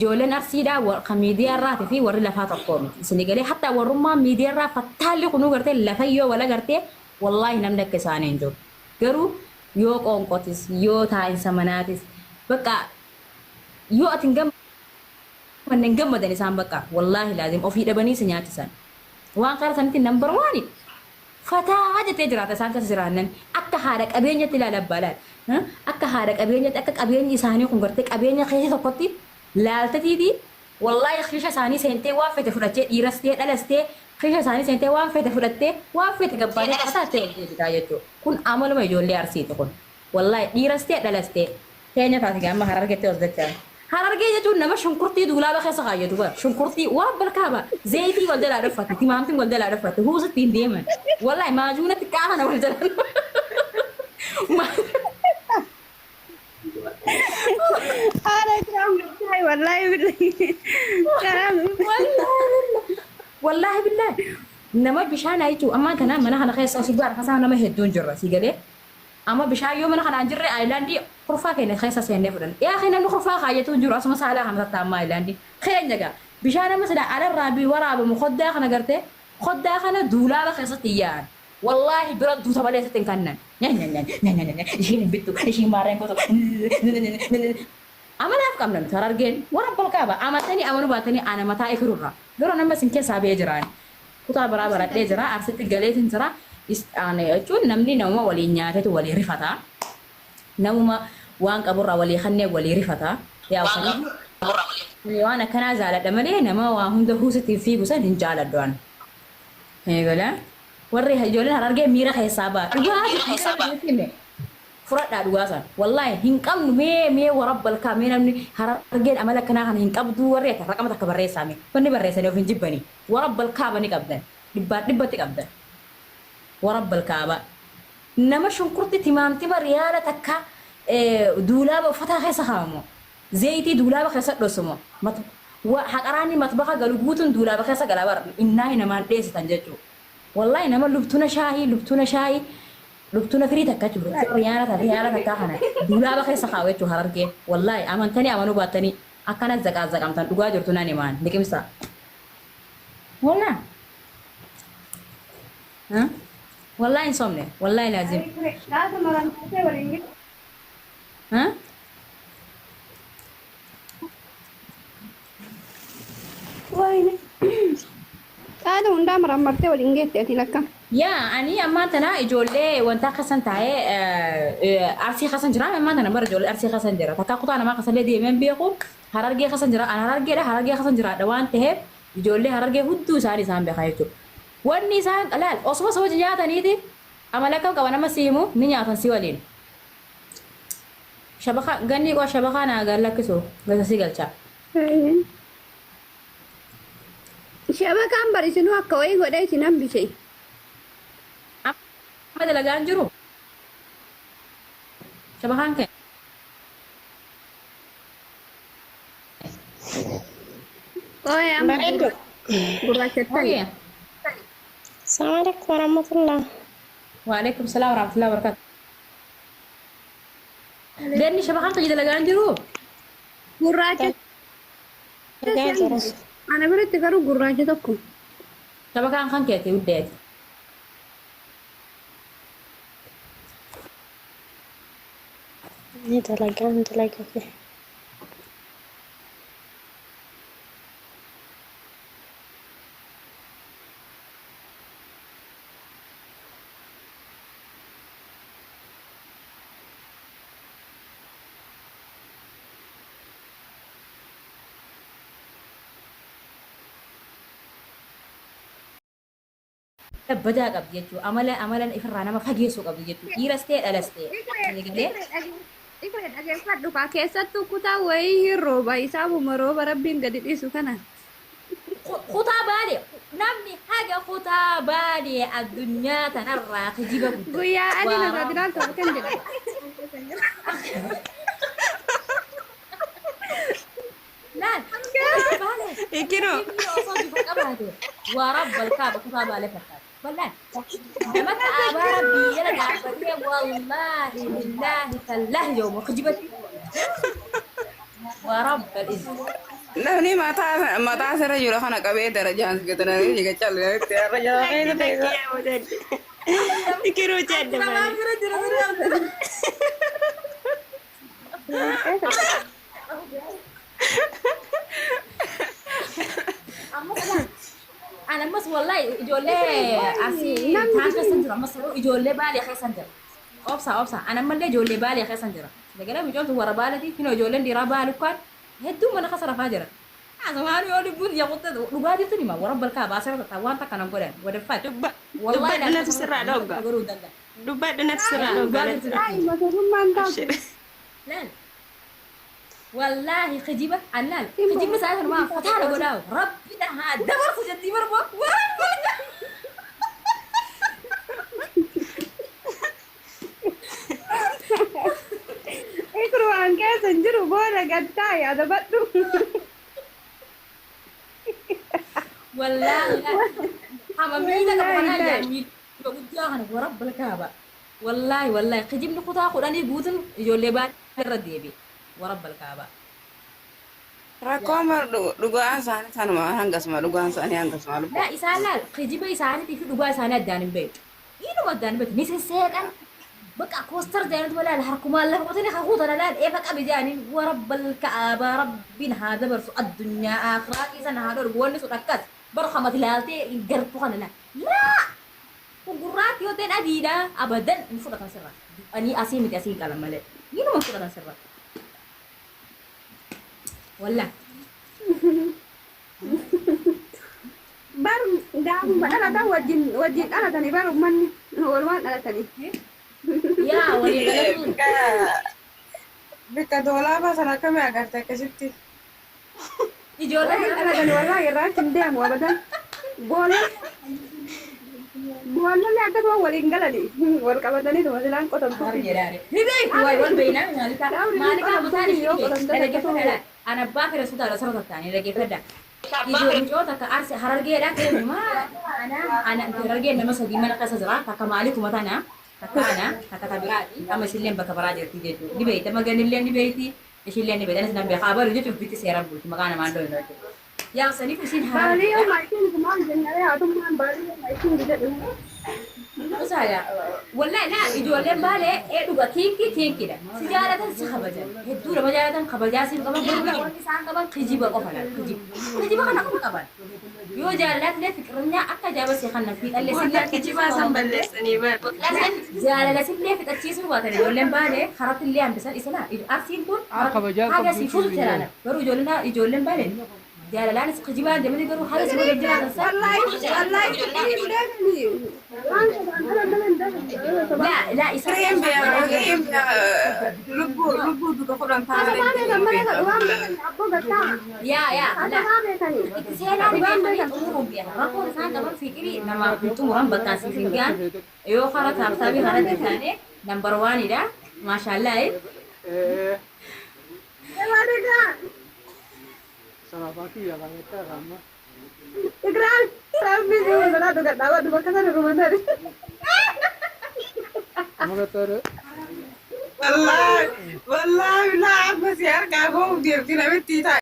Ijoolleen Arsiidhaa kan miidiyaa irraati fi warri lafaa tokkoo miti. Isinii galee hattaa warrummaan miidiyaa irraa fattaalli kunuu gartee lafa yoo wal agartee wallaahi namni akka isaanii hin jiru. Garuu yoo qoonqotis yoo taa'insa manaatis bakka yoo ati hin gammanne hin gammadan isaan bakka wallaahi laazim ofii dhabanii si nyaachisan. Waan karaa sanitti number one Fataa jettee jiraata isaan keessa jiraannan akka haadha qabeenyatti ilaali abbaa laal akka haadha qabeenyatti akka qabeenyi isaanii kun gartee qabeenya keessa tokkotti laaltetiiti wallaahi kiisha isaanii seentee waan fete fudhachee dhiiras ta'ee dhalas ta'ee kiisha isaanii seentee waan fete fudhattee waan fete gabbaatee fataa jettee ol deebitaa jechuudha kun amaluma ijoollee arsiiti kun wallaahi dhiiras ta'ee dhalas ta'ee Teenya taate gaa amma harargetti os dachaan. Harargee jechuun nama shunkurtii duulaaba keessa kaayyatu bar. Shunkurtii waan balkaaba zeeyitii wal jalaa dhoffatti timaamtiin wal jalaa dhoffatti huusitti hin deeman. Wallahi maajuuna xiqqaa kana wal jalaa. Haala ikiraam billahi wallahi billahi. Karaam. Wallahi billahi nama bishaan jechuun ammaan kana mana kana keessa osoo gaara kasaa nama hedduun jirra si galee. Amma bishaan yoo mana kanaa hin jirre ayilaandii kurfaa keenya keessa seennee fudhanna. Yaa akhi namni kurfaa kaayyatu hin jiru asuma saalaa kana tatta'a amma ayilaandii. Keenya gaa bishaan amma silaa alarraa bi waraabamu koddaa kana gartee koddaa kana duulaaba keessatti hin yaa'an. Wallaahi bira duuta malee sitti hin kannan. Nya ishiin hin bittu ishiin maarreen gootu. Amalaaf qabna nuti harargeen warabbal kaaba amantanii amanuu baatanii ana mataa ikirurra garuu nama isin keessaa ba'ee jiraan. Kutaa biraa baradhee jira Arsitti galeetin jira jechuun namni namuma waliin nyaatetu walii rifata namuma waan qaburraa walii kannee walii rifata yaa saniif ani waan akkanaa jaaladha malee nama waa hunda huusitti fiigu san hin jaaladhu an eegala warri ijoolleen harargee miira keessaa ba'a dhugaa jirtu Furadhaa dhugaa san. Wallahi hin qabnu mee mee warabbal kaa mee namni harargeen amala akkanaa kana hin qabduu warri jettan raqama takka barreessaa mee. Wanni barreessanii of hin jibbanii. Warabbal kaaba ni qabdan. Dhibbaan dhibbatti qabdan. Warabbal kaaba. Nama shunkurti timaamtima riyaala takka duulaaba uffataa keessa kaawamu. Zeeytii duulaaba keessa dhosumo. Haqaraanni matbaka galu guutuun duulaaba keessa gala bar innaahi namaan dheessitan jechuu. Wallahi nama lubtuna shaahii lubtuna shaahii Lubtuna firii takka jechuudha. Lubtuna riyaala ta riyaala takkaa kana duulaaba keessa kaa'u jechuudha harargeen. Wallaahi amantanii amanuu baattanii akkana zaqaazaqamtan dhugaa jirtu nan himaan liqimsaa. Wallaahi. Wallaahi hin sobne. Wallaahi laazim. Gaafa maramtee waliin Wayne. Qaada hundaa marammartee waliin geette ati lakka. Yaa ani ammaan tana ijoollee wantaa kasan taa'ee arsii kasan jira ammaan tana bara ijoollee arsii kasan jira takka kutaa namaa kasallee deemeen beeku harargee kasan jira an harargeedha harargee kasan jiraadha waan ta'eef ijoollee harargee hudduu isaanii isaan beeka jechuudha. Wanni isaan laal osuma isa wajji nyaataniiti amala akkam qaban amma si himu ni nyaatan si waliin. Shabakaa gannii qoo shabakaa naa gad lakkisu gasa si galcha. Shabakaan bar isinuu akka wayii godhee isin hambise. Amma dalagaan jiru. Shabakaan kee. Ooyee amma Bareedu. gurraachattani. Ooyee. Assalamu alaikum warahmatullah. Waalaikum salaam warahmatullahi wabarakatuh. Ganni shabakaan kiyya dalagaan jiru. Gurraacha Dalagaa jira. Ana biratti garuu gurraacha tokko. Shabakaan kan keeti huddeeti. Ni dalagaan dalagate. Badaa qabdi jechuudha. Amala amala ifirraa nama fageessuu qabdi jechuudha. Dhiiras ta'e dhalas ta'e. Eegalee Ikree dhageeffadhu kaa keessattuu kutaa wayii hin rooba isaabuma rooba rabbiin gadi dhiisu kana. Kutaa baalee namni haga kutaa baalee addunyaa tanarraa kijiba guddate. Guyyaa adii na taate ilaaltu halkan jedha. Laal kutaa baalee Ikino. kijibni osoo bifa qabaate waa rabbal kaaba kutaa baalee fakkaata. Wallaan nama kaabaa rabbii jala dhaabbatee wallaahi billaahi tallaahi yooma kijibatti waa rabbal izza. Namni mataa mataa sirra jiru kana qabee darajaan gatananii jigachaa itti har'a jala Lakki keessa lakki teessa. yaa mudadde. Ikiruu jedhe Namaa malee. bira jira bira. Amma kana An ammas wallahi ijoollee asii taan keessan jira ammas yeroo ijoollee baalee keessan jira. Obsa obsa an ammallee ijoollee baalee keessan jira. Dagalee mucoon warra baaleeti kinoo ijoolleen dhiiraa baalu kaan hedduu mana keessa rafaa jira. Asumaan yoo lubbuun yaa qotte dhugaa jirtu nima warra balkaa baasee irra waan takka nan godhan wadaffat. Wallahi Dubbadhu natu sirraa dhogga. godhuu hin danda'an. Dubbadhu natu sirraa dhogga. Dhugaa jirtu Ay, matarummaan taatu. Abshir. Laal. Wallaahi kijiba annaal kijibni isaa kanumaa fataala godhaa rabbi na haa dabarsu jettii barba waan Ikru waan keessa hin jiru booda gad taa'i adabadhu. Wallaahi hama miila qabu kanaa jaa miila guddaa kana warabba kaaba. Wallaahi wallaahi kijibni kutaa kudhanii guutuun ijoollee baay'ee irra deebi warabba kaaba. Rakkoo mar dhugaan isaanii sanuma hangasuma dhugaan isaanii hangasuma lubbuu. Laa isaan laal kijiba isaaniitii fi dhugaa isaanii addaan hin beektu. Inuma addaan hin beektu ni sesseeqan. Bakka koostar jedhanitu laal harkumaan lafa qotanii kakuu tana laal eefa qabi jedhaniin warabbal ka'aabaa rabbiin haa dabarsu addunyaa akhiraa keessan haa dhorgu wanni sun akkas barhamati laaltee gartuu kana laal. Laa kun gurraatti yoo ta'an adiidha abadan hin fudhatan sirra. Ani asii miti asii qalan malee. Inuma hin fudhatan sirra. Wallaa. Bar gaafuma dhalatan wajjin wajjin dhalatanii bar uummanni walumaan dhalatanii. Yaa walii galatuun. Bikka doolaafaa sana akkamii agarte akkasitti? Ijoolleen Wajjin dhalatanii warraa irraa achi hin deemu abadan. Boolla boollollee akkasuma waliin galanii wal qabatanii tuma silaan qotamtu. Ni beektu wayi wal beeknaa maalikaa maalikaa mataan ishee Yoo beektu qotamte dhaggeeffadha laal an abbaa fedha suutaa dha sarara taa'anii dhaggeeffadha. Ijoollee mucoota akka arsi harargeedha keessumaa ana ana harargeen nama sadii mana keessa jira takka maalikuma tana takka ana takka tabiraati amma ishilleen bakka biraa jirti jechuudha ni beekti amma ganillee ni beekti ishillee ni beekti anis nan beeka abalu jechuun bitti seera bulti maqaa namaan dhoofnu jechuudha. Yaa saniif ishiin Baalii yoo harargeedha. maatiin maal jennee haatummaan baalii yoo maatiin jedhu. Usaaya wallahi laa ijoolleen baalee ee dhuga kinkii kinkiidha. Si jaalatan si kabajan. Hedduu nama jaalatan kabajaa siif qaban garuu wanti isaan qaban kijiba qofa laal kijiba. Kijiba kana qofa qaban. Yoo jaallatlee fiqirinyaa akka ajaa'iba si kanna fiixallee Wallah kijibaa san balleessanii bar. Jaalala sillee fixachiisuu baatan ijoolleen baalee karatti illee hambisan isa laa arsiin kun Kabajaa haga qabdu si fuutu jechuun jalaala garuu ijoolleen ijoolleen baalee jaalalaanis kijibaan deemanii garuu haga si waliin jiraatan san Wallahi wallahi hin deemani. Waan sobaan dhala hin deemani. laa laa isaan Reem reem lubbuu lubbuu duka fudhan taane Sobaa beekan malee waan beekan abboo gattaa. yaa yaa laa Sobaa beekanii. itti seenaan beekanii xumuruun beekan rakkoon isaan qaban fiqirii namaaf hin xumuran bakka asiif hin gahan yoo kara taabtaabii kana taane nambar waanidha maashaallah Ewaadega. Sanaafaa kiyya baay'ataa amma. Ikraan rabbi si wal dhugadhaa wadhu bakka sana rumatani. Amma gattare. Wallaahi wallaahi laa amma si harkaa koo deemti namitti ta'a.